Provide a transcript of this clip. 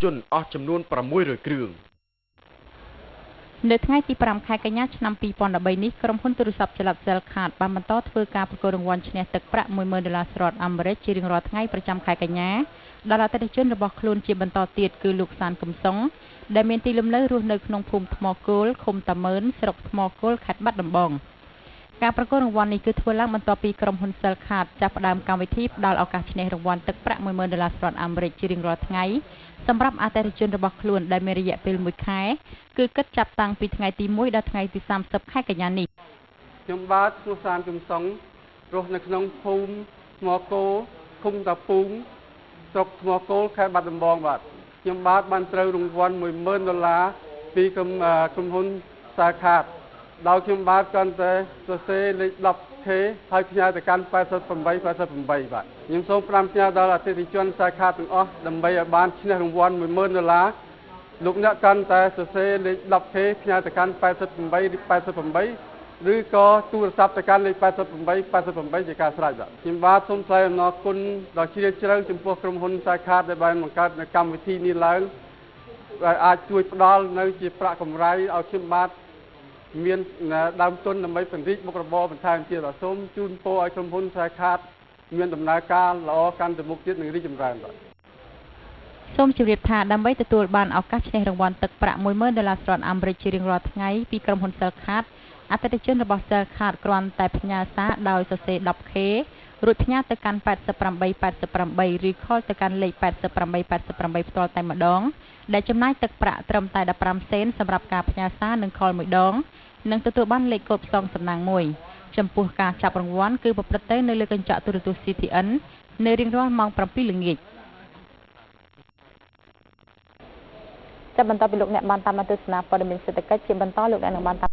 យន្តអស់ចំនួន600គ្រឿង។ នៅថ្ងៃទី5ខែកញ្ញាឆ្នាំ2013នេះ ក្រុមហ៊ុនទូរស័ព្ទចល័ត Cellcard បានបន្តធ្វើការប្រគល់រង្វាន់ឈ្នះទឹកប្រាក់10000ដុល្លារសហរដ្ឋអាមេរិកជារៀងរាល់ថ្ងៃប្រចាំខែកញ្ញាដល់អតិថិជនរបស់ខ្លួនជាបន្តទៀត គឺលោកសានកំសុង ដែលមានទីលំនៅរស់នៅក្នុងភូមិថ្មគោល ឃុំតាម៉ឺន ស្រុកថ្មគោល ខេត្តបាត់ដំបង។ ការប្រគល់រង្វាន់នេះ គឺធ្វើឡើងបន្ទាប់ពីក្រុមហ៊ុន Cellcard ចាប់ផ្ដើមកម្មវិធីផ្ដល់ឱកាសឈ្នះរង្វាន់ទឹកប្រាក់10000ដុល្លារសហរដ្ឋអាមេរិកជារៀងរាល់ថ្ងៃសម្រាប់អតិថិជនរបស់ខ្លួន ដែលមានរយៈពេល1ខែ គឺគិតចាប់តាំងពីថ្ងៃទី1ដល់ថ្ងៃទី30ខែកញ្ញានេះ។ ខ្ញុំបាទឈ្មោះសានកំសុង រស់នៅក្នុងភូមិថ្មគោល ឃុំតាពូង ស្រុកថ្មគោល ខេត្តបាត់ដំបង។ បាទ ខ្ញុំបាទបានត្រូវរង្វាន់10000ដុល្លារពីក្រុមហ៊ុន Cellcard ដោយខ្ញុំបាទគ្រាន់តែសរសេរលេខ 10K ហើយផ្ញើទៅកាន់88 88។ បាទ ខ្ញុំសូមផ្ដាំផ្ញើដល់អតិថិជន Cellcard ទាំងអស់ ដើម្បីឲ្យបានឈ្នះរង្វាន់10000ដុល្លារ លោកអ្នកកាន់តែសរសេរលេខ 10K ផ្ញើទៅកាន់88 88 ឬក៏ទូរស័ព្ទទៅកាន់លេខ88 88ជាការស្រេច។ បាទ ខ្ញុំបាទសូមថ្លែងអំណរគុណដ៏ជ្រាលជ្រៅចំពោះក្រុមហ៊ុន Cellcard ដែលបានបង្កើតនៅកម្មវិធីនេះឡើង ដែលអាចជួយផ្ដល់នៅជាប្រាក់កម្រៃឲ្យខ្ញុំបាទមានដើមទុនដើម្បីពង្រីកមុខរបរបន្ថែមទៀត។ សូមជូនពរឲ្យក្រុមហ៊ុន Cellcard មានដំណើរការល្អកាន់ទៅមុខទៀត និងរីកចម្រើន។ បាទ សូមជម្រាបថា ដើម្បីទទួលបានឱកាសឈ្នះរង្វាន់ទឹកប្រាក់10000ដុល្លារសហរដ្ឋអាមេរិកជារៀងរាល់ថ្ងៃពីក្រុមហ៊ុន Cellcard អតិថិជនរបស់ Cellcard គ្រាន់តែផ្ញើសារដោយសរសេរ 10K រួចផ្ញើទៅកាន់88 88 ឬ call ទៅកាន់លេខ88 88ផ្ទាល់តែម្ដង ដែលចំណាយទឹកប្រាក់ត្រឹមតែ15សេនសម្រាប់ការផ្ញើសារនិង call មួយដង និងទទួលបានលេខកូដផ្សងសំណាងមួយ។ ចំពោះការចាប់រង្វាន់ គឺប្រព្រឹត្តទៅនៅលើកញ្ចក់ទូរទស្សន៍ CTN នៅរៀងរាល់ម៉ោង7ល្ងាច។ ចាប់បន្តពីលោកអ្នកបានតាមទស្សនាព័ត៌មានសេដ្ឋកិច្ចជាបន្ត លោកអ្នកនឹងបានតាម